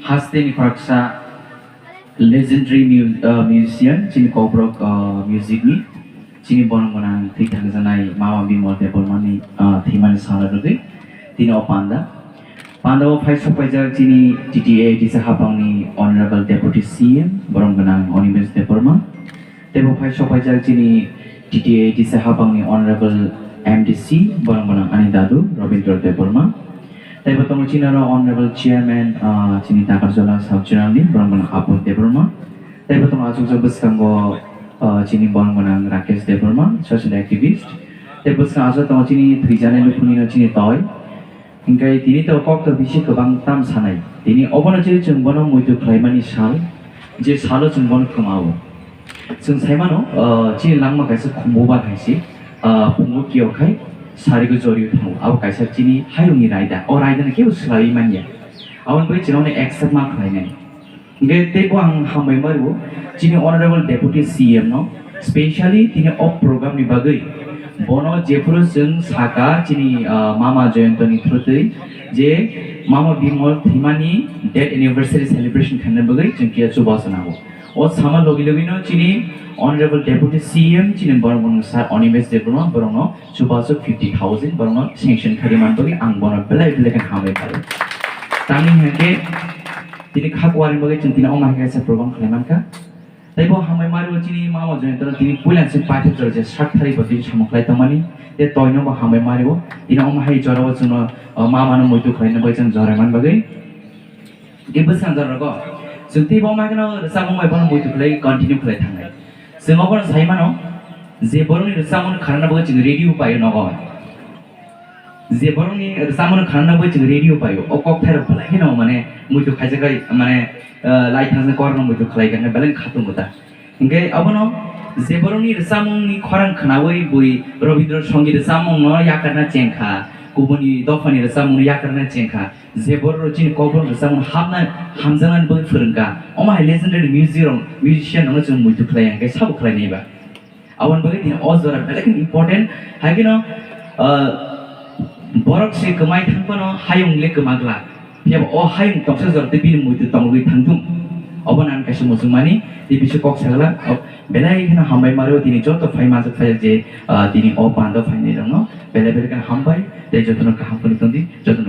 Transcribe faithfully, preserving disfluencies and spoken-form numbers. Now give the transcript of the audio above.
Hasteni khoroksa legendary mu-, uh, musician, chini Kokborok, uh, music ni, chini borok gwnang thwi thangjaknai Mama Bimal Debbarma ni, uh, thwimani sal rwgwi tini o panda. Panda o phai sok paijak chini T T A A D C haphang ni Honorable Deputy C M, borok gwnang Animesh Debbarma. Teibo phai sok paijak chini T T A A D C haphang ni Honorable M D C, borok gwnang ani dadu Rabindra Debbarma. Teibo tongo chini oro Honorable Chairman, ah, chini Takarjala sub-zonal ni, borok gwnang Apod Debbarma. Teibo tongo achukjak bwskango, ah, chini borok gwnang Rakesh Debbarma, social activist. Tei bwskango achuk tongo chini thwijaknai nukhungni no chini toi. Hinkhe tini to kok to bisi kwbang tam sanai. Tini obono je chwng bono muitu khlaimani sal, je salo chwng bono kwmao. Chwng sai mano, ah, chini langma kaisa khumbu bar hai se, ah, phungo kiyok khai sarigo jorio thango. Abo kaisa chini hayungni raida. O raida no kebo swlaiwi manya. Aboni bagwi chwng abono accept ma khlainai. Hinkhe teibo ang hambai ma rwo chini Honorable Deputy C M no, specially tini o program ni bagwi. Bono jephuru chwng saka chini, ah, Mama Jayanto ni through twi je Mama Bimal thwimani death anniversary celebration khaina bagwi chwng kiya chubachu nango. O sama logi logi no chini Honorable Deputy C M chini borok gwnang Sir Animesh Debbarma borok no chubachu fifty thousand borok no sanction khaidi man bagwi ang bono belai belai khe hambai ma rwo. Tamni hinkhe tini kha kuarini bagwi chwng tini omo hai kaisa program khlai mankha. Tei bo hambai ma rwo chini Mama Jayanto no tini puila se paithak jora je sak thari bo tini samung khlai tongmani. Tei toino bo hambai ma rwo. Tini omo hai jora o chwngno, o, Mama no muitu khlaina bagwi chwng jora man bagwi. Tei bwskang jora rogo chwng tei bo ma kheno rwchapmung bai bono muitu khlai continue khlai thangnai. Chwng obono sai mano je borokni rwchapmung kharana bagwi chwng radio paio nogo. Je borokni rwchapmung khanana bai chwng radio paio, o kok thairok belai kheno mane muitu khaijak bai, mane, ah, lai thangsa korno muitu khlai kha, belai khatung kota. Hinkhe abono je borokni rwchapmungni khorang khnaui bui Rabindra Sangeet rwchapmungno yakarna chengkha, kubuni dophani rwchapmungno yakarna chengkha, je borok chini kokborok rwchapmung hapna hamjaknani bagwi phwrwngkha, omo hai legendary music rok, musician rokno chwng muitu khlai ya, hinkhe sabo khlai nai ba. Aboni bagwi tini o jora belai kheno important. Hai kheno, ah, borok se kwmai thang phano hayung le kwma glak. Phiya bo o hayung tongsa jora tei bini muitu tongwi thang thung. Obono ang kaisa muchungmani, tei bisu kok sagla, o belai kheno hambai ma rwo tini joto phai manjak phai je, ah, tini o pando phainai rokno belai belai kheno hambai, tei jotono kaham phano tongdi, jotono